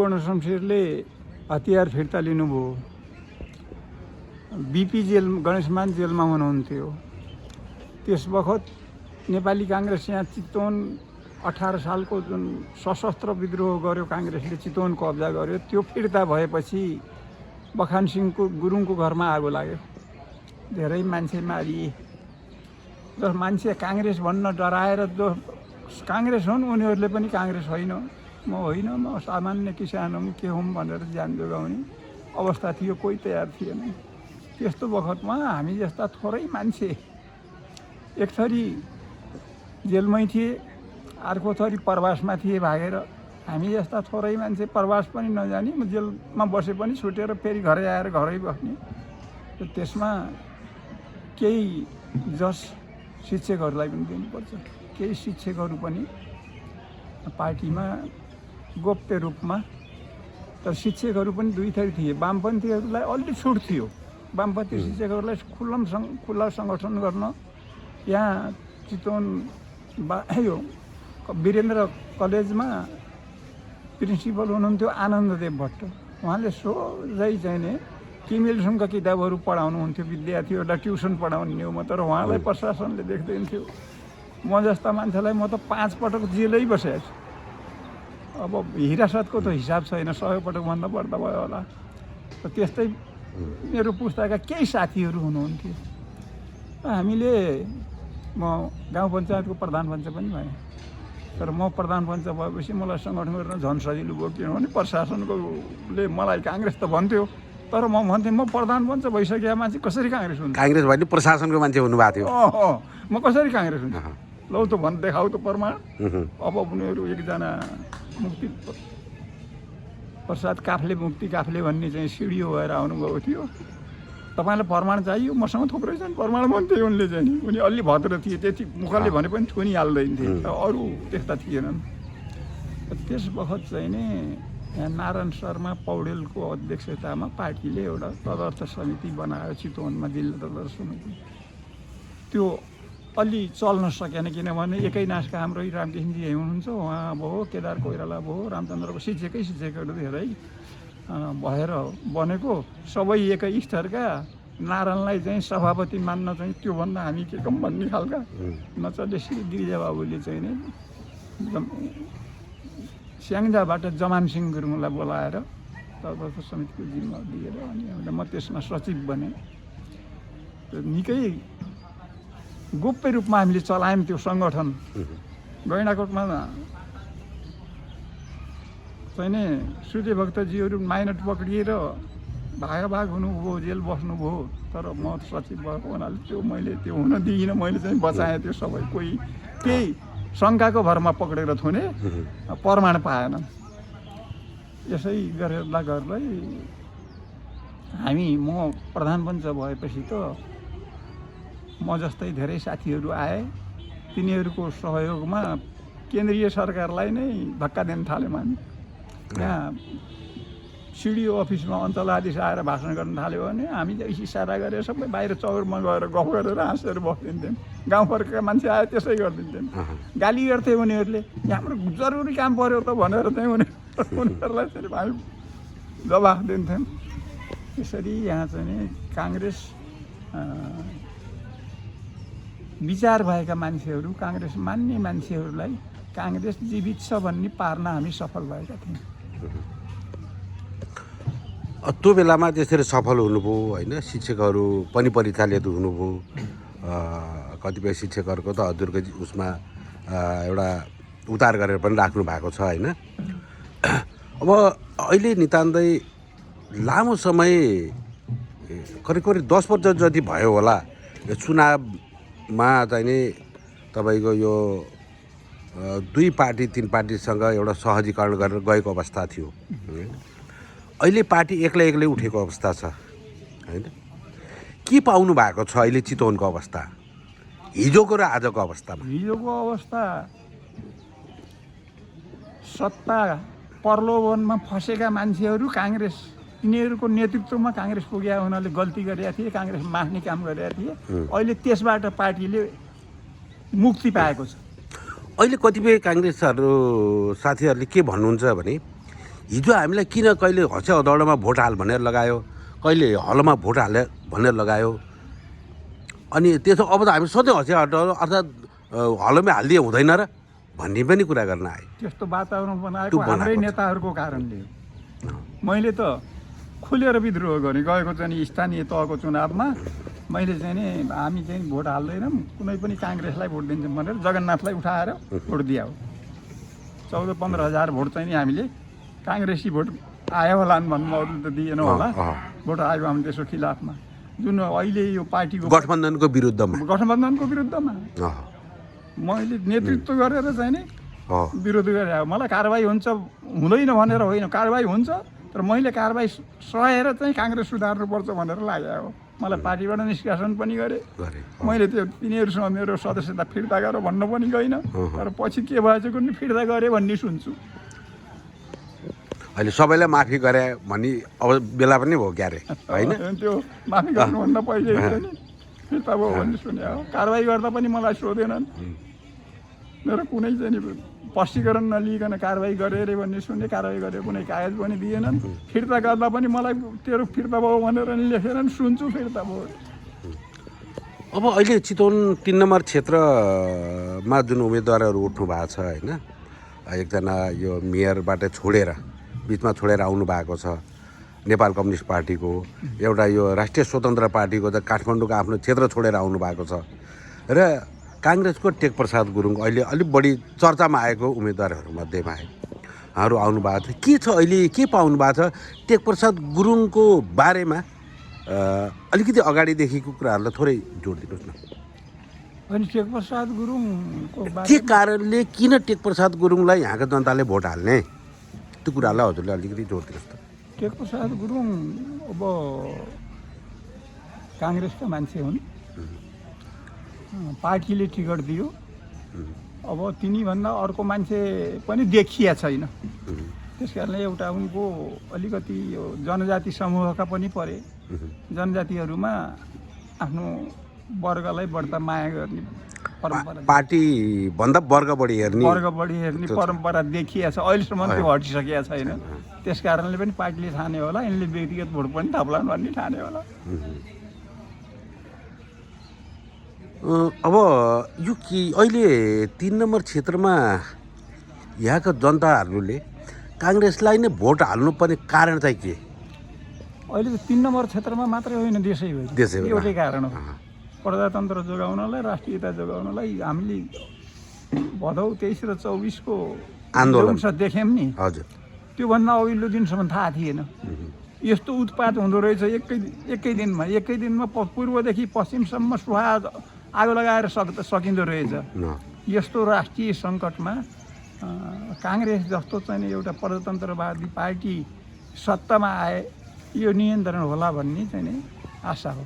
पूर्ण शमशेरले हतियार फिर्ता लिनुभयो। बीपी जेल गणेशमान जेलमा हुनुहुन्थ्यो। त्यस बखत नेपाली काङ्ग्रेस यहाँ चितवन 18 सालको जुन सशस्त्र विद्रोह गर्यो काङ्ग्रेसले, चितवन कब्जा गर्यो, त्यो फिर्ता भएपछि बखान सिंहको गुरुङको घरमा आगो लाग्यो। धेरै मान्छे मारिए। र मान्छे काङ्ग्रेस भन्न डराएर जो काङ्ग्रेस हुन् उनीहरूले पनि काङ्ग्रेस होइन, म होइन, म सामान्य किसान हुँ, के हुँ भनेर ज्यान जोगाउने अवस्था थियो। कोही तयार थिएन। त्यस्तो बखतमा हामी जस्ता थोरै मान्छे एक थरी जेलमै थिए, अर्को थरी प्रवासमा थिए भागेर। हामी जस्ता थोरै मान्छे प्रवास पनि नजाने, जेलमा बसे पनि छुटेर फेरि घरै आएर घरै बस्ने। र त्यसमा केही जस शिक्षकहरूलाई पनि दिनुपर्छ। केही शिक्षकहरू पनि पार्टीमा गोप्य रूपमा, तर शिक्षकहरू पनि दुई थरी थिए। वामपन्थीहरूलाई अलि छुट थियो। वामपन्थी शिक्षकहरूलाई खुल्ला सङ्गठन गर्न यहाँ चितवन यो वीरेन्द्र कलेजमा प्रिन्सिपल हुनुहुन्थ्यो आनन्ददेव भट्ट। उहाँले सोझै चाहिँ नि किमिलसम्मका किताबहरू पढाउनुहुन्थ्यो विद्यार्थीहरूलाई, ट्युसन पढाउने न्युमा। तर उहाँलाई प्रशासनले देख्दैन थियो। म जस्ता मान्छेलाई म त 5 पटक जेलै बसेको छु। अब हिरासतको त हिसाब छैन, 100 पटकभन्दा बढ्दा भयो होला। र त्यस्तै मेरो पुस्ताका केही साथीहरू हुनुहुन्थ्यो। हामीले म गाउँ पञ्चायतको प्रधान पञ्च पनि भएँ। तर म प्रधान पञ्च भएपछि मलाई सङ्गठन गर्न झन् सजिलो भयो। किनभने प्रशासनकोले मलाई काङ्ग्रेस त भन्थ्यो, तर म भन्थेँ म प्रधान पञ्च भइसकेका मान्छे कसरी काङ्ग्रेस हुन्छ? काङ्ग्रेस भन्ने प्रशासनको मान्छे हुनुभएको थियो। म कसरी काङ्ग्रेस हुन्छ? लौ त भन्, देखाउ त प्रमाण। अब उनीहरू एकजना मुक्ति प्रसाद काफ्ले, मुक्ति काफ्ले भन्ने चाहिँ सिडिओ भएर आउनुभएको थियो। तपाईँलाई प्रमाण चाहियो? मसँग थुप्रै छन् प्रमाण भन्थे उनले चाहिँ नि। उनी अलि भद्र थिए, त्यति मुखले भने पनि थुनिहाल्दैन थिए। अरू त्यस्ता थिएनन्। त्यस बखत चाहिँ नि यहाँ नारायण शर्मा पौडेलको अध्यक्षतामा पार्टीले एउटा तदर्थ समिति बनायो चितवनमा, जिल्ला तदर्थ समिति। त्यो अलि चल्न सकेन, किनभने एकै नासका हाम्रो रामकृष्णजी हुनुहुन्छ, उहाँ भयो, केदार कोइराला भयो, रामचन्द्रको शिक्षकहरू धेरै भएर बनेको। सबै एकै स्तरका। नारायणलाई चाहिँ सभापति मान्न चाहिँ त्योभन्दा हामी के कम भन्ने खालका नचले। गिरिजा बाबुले चाहिँ नि स्याङ्जाबाट जमान सिंह गुरुङलाई बोलाएर तदर्थ समितिको जिम्मा दिएर अनि म त्यसमा सचिव बने। निकै गोप्य रूपमा हामीले चलायौँ त्यो सङ्गठन। गैँडाकोटमा चाहिँ नि सूर्यभक्तजीहरू माइनट पक्रिएर भाग हुनुभयो, जेल बस्नुभयो। तर म सचिव भएको हुनाले त्यो मैले त्यो हुन दिइनँ। मैले चाहिँ बचाएँ त्यो सबै। कोही केही शङ्काको भरमा पक्रेर थुने, प्रमाण पाएनन्। यसै गर्दा गर्दै म प्रधान पञ्च भएपछि त म जस्तै धेरै साथीहरू आए। तिनीहरूको सहयोगमा केन्द्रीय सरकारलाई नै धक्का दिन थाल्यौँ हामी। यहाँ सिडिओ अफिसमा अञ्चलाधीश आएर भाषण गर्न थाल्यो भने हामी इसारा गरेर सबै बाहिर चौरमा गएर गफ गरेर हाँसेर बसिदिन्थ्यौँ। गाउँ फर्केका मान्छे आए त्यसै गरिदिन्थ्यौँ। गाली गर्थे उनीहरूले, हाम्रो जरुरी काम पऱ्यो त भनेर चाहिँ उनीहरूलाई चाहिँ हामी जवाफ दिन्थ्यौँ। यसरी यहाँ चाहिँ नि काङ्ग्रेस विचार भएका मान्छेहरू, काङ्ग्रेस मान्ने मान्छेहरूलाई काङ्ग्रेस जीवित छ भन्ने पार्न हामी सफल भएका थियौँ। त्यो बेलामा त्यसरी सफल हुनुभयो होइन। शिक्षकहरू पनि परिचालित हुनुभयो। कतिपय शिक्षकहरूको त हजुरको उसमा एउटा उतार गरेर पनि राख्नु भएको छ होइन। अब अहिले नितान्तै लामो समय करिब 10 वर्ष जति भयो होला यो चुनावमा चाहिँ नि तपाईँको यो 2 पार्टी 3 पार्टीसँग एउटा सहजीकरण गरेर गएको अवस्था थियो। अहिले पार्टी एक्लै उठेको अवस्था छ होइन। के पाउनु भएको छ अहिले चितवनको अवस्था, हिजोको र आजको अवस्थामा? हिजोको अवस्था सत्ता प्रलोभनमा फँसेका मान्छेहरू काङ्ग्रेस, यिनीहरूको नेतृत्वमा काङ्ग्रेस पुगेका हुनाले गल्ती गरेका थिए, काङ्ग्रेस मास्ने काम गरेका थिए। अहिले त्यसबाट पार्टीले मुक्ति पाएको छ। अहिले कतिपय काङ्ग्रेसहरू साथीहरूले के भन्नुहुन्छ भने हिजो हामीलाई किन कहिले हँसे हदौडामा भोट हाल भनेर लगायो, कहिले हलमा भोट हाले भनेर लगायो। अनि त्यसो अब त हामी सधैँ हँसे हदौडा अर्थात् हलमै हालिदिए हुँदैन र भन्ने पनि कुरा गर्न आयो। त्यस्तो वातावरण बनाएको हाम्रै नेताहरूको कारणले हो। मैले त खुलेर विद्रोह गरेँ। गएको चाहिँ स्थानीय तहको चुनावमा मैले चाहिँ नि हामी चाहिँ भोट हाल्दैनौँ, कुनै पनि काङ्ग्रेसलाई भोट दिन्छौँ भनेर जगन्नाथलाई उठाएर भोट दियो। 14-15 हजार भोट चाहिँ नि हामीले काङ्ग्रेसी भोट आयो होला भन्नु, अरू त दिएन होला। भोट आयो हामी त्यसको खिलाफमा, जुन अहिले यो पार्टीको गठबन्धनको विरुद्धमा मैले नेतृत्व गरेर चाहिँ नि विरोध गरेँ। मलाई कारबाही हुन्छ हुँदैन भनेर होइन, कारबाही हुन्छ, तर मैले कारबाही सहेर चाहिँ काङ्ग्रेस सुधार्नुपर्छ भनेर लाग्यो हो। मलाई पार्टीबाट निष्कासन पनि गरेँ मैले। त्यो तिनीहरूसँग मेरो सदस्यता फिर्ता गर भन्न पनि गइनँ, तर पछि के भएछ कुनै फिर्ता गरेँ भन्ने सुन्छु। अहिले सबैलाई माफी गरे भन्ने अब बेला पनि भयो क्यारे होइन? त्यो माफी गर्नुभन्दा पहिले नि फिर्ता भयो भन्ने सुने हो। कारबाही गर्दा पनि मलाई सोधेनन्, मेरो कुनै चाहिँ नि स्पष्टीकरण नलिकन कारबाही गरे अरे भन्ने सुने। कारबाही गरे कुनै कागज पनि दिएनन्। फिर्ता गर्दा पनि मलाई तेरो फिर्ता भयो भनेर नि लेखेनन्, सुन्छु फिर्ता भयो। अब अहिले चितवन 3 नम्बर क्षेत्रमा जुन उम्मेदवारहरू उठ्नु भएको छ होइन, एकजना यो मेयरबाट बिचमा छोडेर आउनु भएको छ नेपाल कम्युनिस्ट पार्टीको, एउटा यो राष्ट्रिय स्वतन्त्र पार्टीको त काठमाडौँको आफ्नो क्षेत्र छोडेर आउनु भएको छ, र काङ्ग्रेसको टेकप्रसाद गुरुङ अहिले अलिक बढी चर्चामा आएको उम्मेदवारहरूमध्येमा उहाँहरू आउनु भएको छ। के छ अहिले, के पाउनु भएको छ टेकप्रसाद गुरुङको बारेमा? अलिकति अगाडिदेखिको कुराहरूलाई थोरै जोड दिनुहोस् न। अनि टेकप्रसाद गुरुङको के कारणले किन टेकप्रसाद गुरुङलाई यहाँका जनताले भोट हाल्ने, त्यो कुरालाई हजुरले अलिकति जोड दिनुहोस् त। टेकप्रसाद गुरुङ अब काङ्ग्रेसका मान्छे हुन्, पार्टीले टिकट दियो। अब तिनीभन्दा अर्को मान्छे पनि देखिया छैन, त्यस कारणले एउटा उनको अलिकति यो जनजाति समूहका पनि परे। जनजातिहरूमा आफ्नो वर्गलाई बढ्ता माया गर्ने परम्परा, पार्टी भन्दा वर्ग बढी हेर्ने परम्परा देखिया छ। अहिलेसम्म त्यो हटिसकेका छैन। त्यस कारणले पनि पार्टीले ठाने होला यिनले व्यक्तिगत भोट पनि थप्लान् भन्ने ठाने होला। अब यो कि अहिले 3 नम्बर क्षेत्रमा यहाँका जनताहरूले काङ्ग्रेसलाई नै भोट हाल्नुपर्ने कारण चाहिँ के? अहिले त 3 नम्बर क्षेत्रमा मात्रै होइन, देशैभरि एउटै कारण हो। प्रजातन्त्र जोगाउनलाई, राष्ट्रियता जोगाउनलाई हामीले भदौ 23 र 24 को आन्दोलन देख्यौँ नि। हजुर, त्योभन्दा अघिल्लो दिनसम्म थाहा थिएन यस्तो उत्पात हुँदो रहेछ। एकै दिनमा पूर्वदेखि पश्चिमसम्म आगो लगाएर सकिँदो रहेछ। यस्तो राष्ट्रिय सङ्कटमा काङ्ग्रेस जस्तो चाहिँ एउटा प्रजातन्त्रवादी पार्टी सत्तामा आए यो नियन्त्रण होला भन्ने चाहिँ आशा हो।